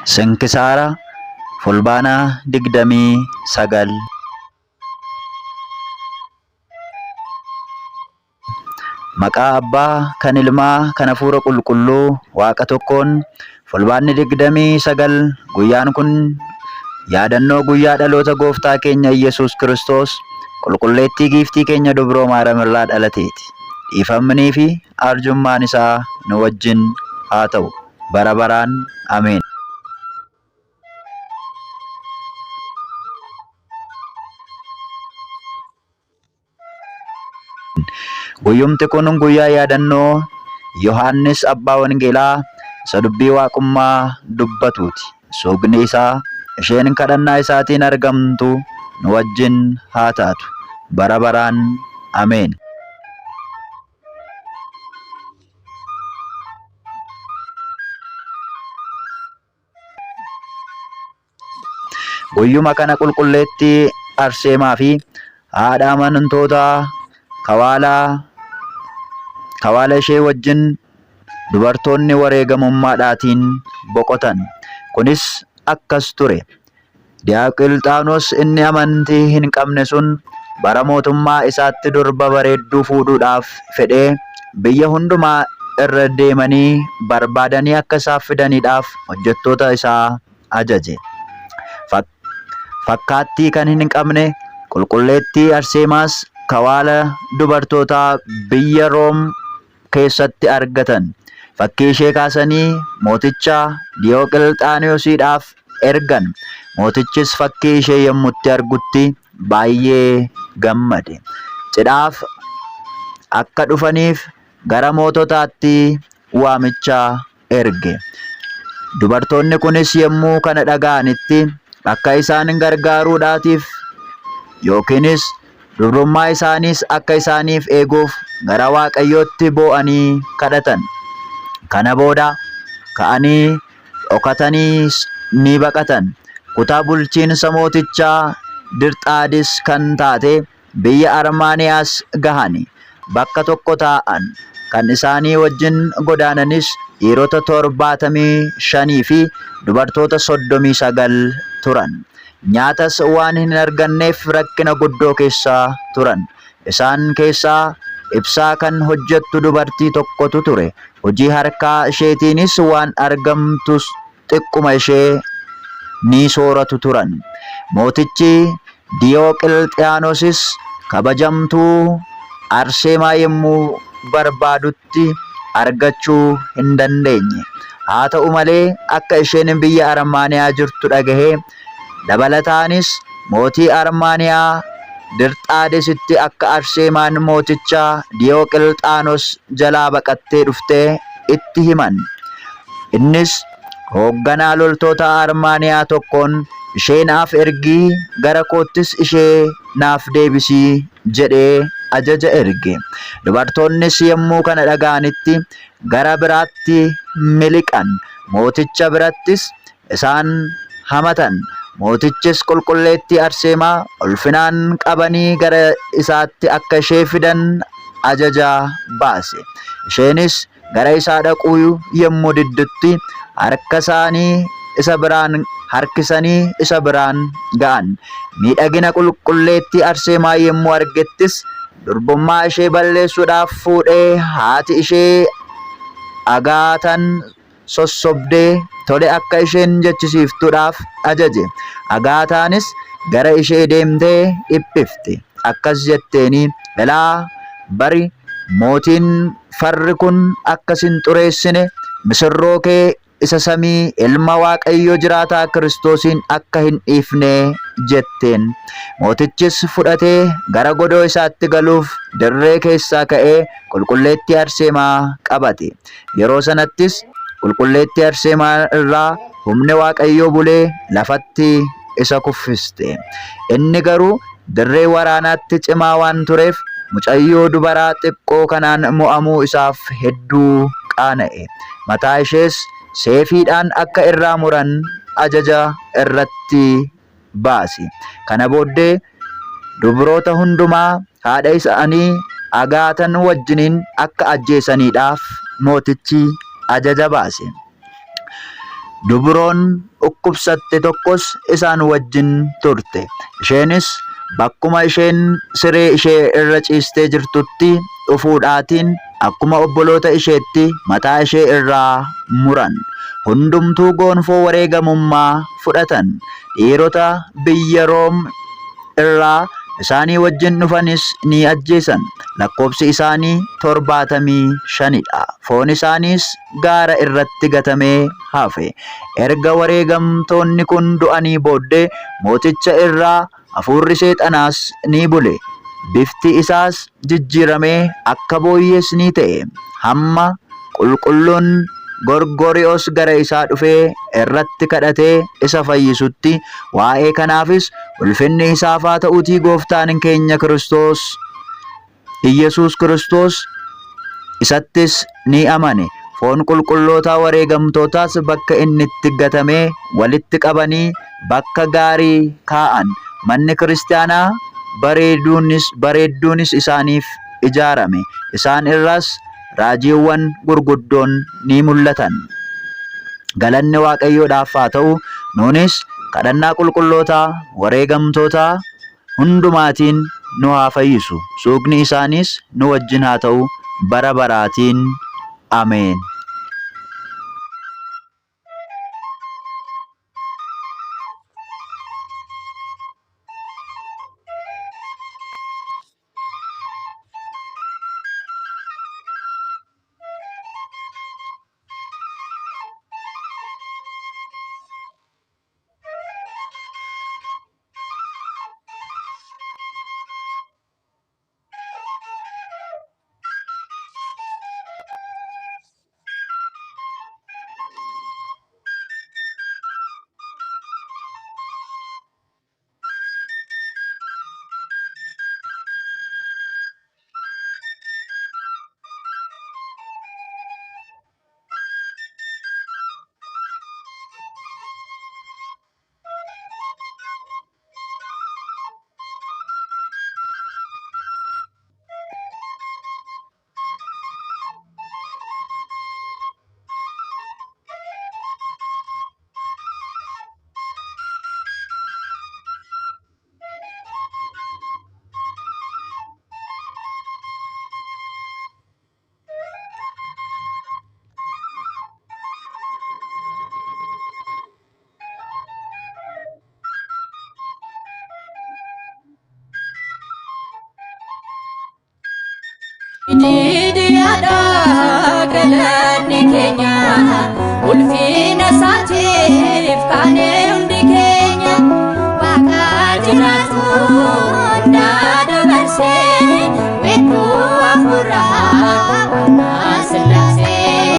Sinkisaara Fulbaana 29. Maqaa Abbaa kan Ilmaa kan Hafuura Qulqulluu Waaqa tokkoon Fulbaanni 29 guyyaan kun yaadannoo guyyaa dhaloota Gooftaa keenya Iyyasuus Kiristoos Qulqulleettii Giiftii keenya Dubroo Maariyaam irraa dhalateeti. Dhiifamnii fi arjummaan isaa nu wajjin haa ta'u bara baraan Ameen. Guyyumti kun guyyaa yaadannoo Yohaannis Abbaa Wangeelaa isa dubbii Waaqummaa dubbatuuti. Suugni isaa isheen kadhannaa isaatiin argamtu nu wajjin haa taatu. Bara baraan Ameen. Guyyuma kana qulqulleettii Arseemaa fi haadha amantootaa kawaalaa kawaala ishee wajjin dubartoonni wareegamummaadhaatiin boqotan. Kunis akkas ture. Diyoqilxaanos inni amantii hin qabne sun bara mootummaa isaatti durba bareedduu fuudhuudhaaf fedhee biyya hundumaa irra deemanii barbaadanii akka isaaf fidaniidhaaf hojjettoota isaa ajaje. Fakkaattii kan hin qabne qulqulleettii Arseemaas kawaala dubartootaa biyya Room keessatti argatan. Fakkii ishee kaasanii mooticha Diyoqilxaaniyosiidhaaf ergan. Mootichis fakkii ishee yommutti argutti baay'ee gammade. Cidhaaf akka dhufaniif gara moototaatti waamicha erge. Dubartoonni kunis yommuu kana dhaga'anitti akka isaan gargaaruudhaatiif yookiinis dubrummaa isaaniis akka isaaniif eeguuf gara Waaqayyootti boo'anii kadhatan. Kana booda ka'anii dhokataniis ni baqatan. Kutaa bulchiinsa mootichaa Dirxaadis kan taate biyya Armaaniyaas gahani. Bakka tokko taa'an. Kan isaanii wajjin godaananis dhiirota 75 fi dubartoota 39 turan. Nyaatas waan hin arganneef rakkina guddoo keessa turan. Isaan keessaa ibsaa kan hojjettu dubartii tokkotu ture. Hojii harkaa isheetiinis waan argamtu xiqquma ishee ni sooratu turan. Mootichi Diyooqilxiyaanosis kabajamtuu Arseemaa yommuu barbaadutti argachuu hin dandeenye. Haa ta'u malee akka isheen biyya Armaaniyaa jirtu dhagahee, dabalataanis mootii Armaaniyaa Dirxaadesitti akka Arseemaan mooticha Diyooqilxaanos jalaa baqattee dhufte itti himan. Innis hoogganaa loltoota Armaaniyaa tokkoon, Ishee naaf ergi, gara koottis ishee naaf deebisi jedhee ajaja erge. Dubartoonnis yommuu kana dhaga'anitti gara biraatti miliqan, mooticha birattis isaan hamatan. Mootichis qulqulleettii Arseemaa ulfinaan qabanii gara isaatti akka ishee fidan ajaja baase. Isheenis gara isaa dhaquu yommuu diddutti harka isaanii isa biraan harkisanii isa biraan ga'an. Miidhagina qulqulleettii Arseemaa yommuu argettis durbummaa ishee balleessuudhaaf fuudhee haati ishee Agaataan sossobdee tole akka isheen jechisiiftuudhaaf ajaje. Agaataanis gara ishee deemtee dhiphifte. Akkas jetteeni, Ilaa bari mootiin farri kun akka sin xureessine misirroo kee isa samii ilma Waaqayyo jiraataa Kiristoosiin akka hin dhiifne jetteen. Mootichis fudhatee gara godoo isaatti galuuf dirree keessaa ka'ee qulqulleettii Arseemaa qabate. Yeroo sanattis qulqulleettii Arseemaa irraa humni Waaqayyoo bulee lafatti isa kuffiste. Inni garuu dirree waraanaatti cimaa waan tureef mucayyoo dubaraa xiqqoo kanaan mo'amuu isaaf hedduu qaana'e. Mataa ishees seefiidhaan akka irraa muran ajaja irratti baase. Kana booddee dubroota hundumaa haadha isaanii Agaatan wajjiniin akka ajjeesaniidhaaf mootichi ajaja baase. Dubroon dhukkubsatte tokkos isaan wajjin turte. Isheenis bakkuma isheen siree ishee irra ciistee jirtutti dhufuudhaatiin akkuma obboloota isheetti mataa ishee irraa muran. Hundumtuu goonfoo wareegamummaa fudhatan. Dhiirota biyya Room irraa isaanii wajjin dhufanis ni ajjeesan. Lakkoobsi isaanii 75 dha. Foon isaaniis gaara irratti gatamee hafe. Erga wareegamtoonni kun du'anii booddee mooticha irraa hafuurri seexanaas ni bule. Bifti isaas jijjiiramee akka booyyees ni ta'e. Hamma qulqulluun Gorgori'os gara isaa dhufee irratti kadhatee isa fayyisutti, waa'ee kanaafis ulfinni isaaf haa ta'uutii gooftaan keenya Kiristoos Iyyasuus Kiristoos isattis ni amane. Foon qulqullootaa wareegamtootaas bakka inni itti gatamee walitti qabanii bakka gaarii kaa'an. Manni kiristaanaa bareeduunis bareedduunis isaaniif ijaarame. Isaan irraas raajiiwwan gurguddoon ni mul'atan. Galanni Waaqayyoodhaaf haa ta'u, nuunis kadhannaa qulqullootaa wareegamtootaa hundumaatiin nu haa fayyisu. Suuqni isaaniis nu wajjin haa ta'u bara baraatiin. Ameen. Jiidhiyaadha galanni keenya ulfina isaatiif kaanee hundi keenya waaqa jiraatu hundaa dabarsee weedduu hafuuraa.